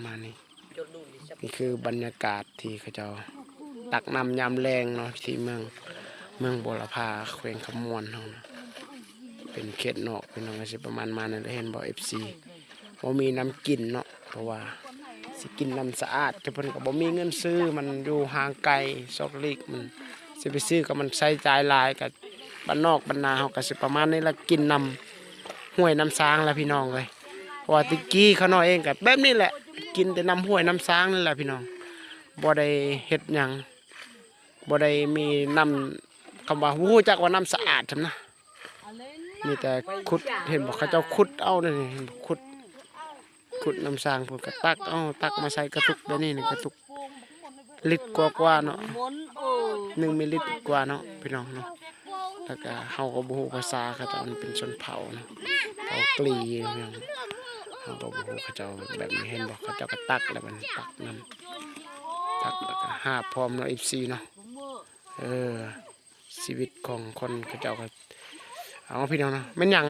ມານີ້ ນີ້ຄືບັນຍາກາດທີ່ເຂົາເຈົ້າຕັກນ້ຳຍາມແລງເນາະ ທີ່ເມືອງ ເມືອງບົວລະພາ ແຂວງຄຳມ່ວນເຮົານະ ເປັນເຂດນອກ ພີ່ນ້ອງ ກໍຊິປະມານມານີ້ແຫຼະ ເຫັນບໍ່ ເອັຟຊີ ບໍ່ມີນ້ຳກິນເນາະ ເພາະວ່າຊິກິນນ້ຳສະອາດ ແຕ່ເພິ່ນກໍບໍ່ມີເງິນຊື້ ມັນຢູ່ຫ່າງໄກ ຊອກຫຼີກ ມັນຊິໄປຊື້ກໍມັນໃຊ້ຈ່າຍຫຼາຍ ກໍບ້ານນອກບ້ານນາເຮົາກໍຊິປະມານນີ້ລະ ກິນນ້ຳຫ້ວຍນ້ຳຊາງລະ ພີ່ນ້ອງເອີຍ ເພາະວ່າແຕ່ກີ້ຂ້ານ້ອຍເອງກໍແບບນີ້ແຫຼະ ກິນແຕ່ນ້ຳຫ້ວຍນ້ຳຊາງນີ້ແຫຼະ ພີ່ນ້ອງ ບໍ່ໄດ້ເຮັດຫຍັງ ບໍ່ໄດ້ມີນ້ຳ ຄຳວ່າ ບໍ່ຮູ້ຈັກວ່ານ້ຳສະອາດຊັ້ນນະ ມີແຕ່ຂຸດ ເຫັນບໍ່ ເຂົາເຈົ້າຂຸດເອົານີ້ ເຫັນບໍ່ ຂຸດ ຂຸດນ້ຳຊາງ ເພິ່ນກໍຕັກເອົາ ຕັກມາໃສ່ກະຕຸກແບບນີ້ນີ້ ກະຕຸກລິດກວ່າໆເນາະ ໜຶ່ງມິລລິດກວ່າເນາະ ພີ່ນ້ອງເນາະ ແລ້ວກໍເຮົາກໍບໍ່ຮູ້ພາສາເຂົາເຈົ້າ ມັນເປັນຊົນເຜົ່າເນາະ ເຜົ່າກລີ ພີ່ນ້ອງ ເຮົາກໍບໍ່ຮູ້ເຂົາເຈົ້າ ແບບນີ້ ເຫັນບໍ່ ເຂົາເຈົ້າກໍຕັກ ແລ້ວບັດນີ້ຕັກນ້ຳ ຕັກແລ້ວກໍຫາບພ້ອມເນາະ ເອັຟຊີ ເນາະ ເອີ ຊີວິດຂອງຄົນເຂົາເຈົ້າກໍ ເອົາ ພີ່ນ້ອງເນາະ ແມ່ນຫຍັງ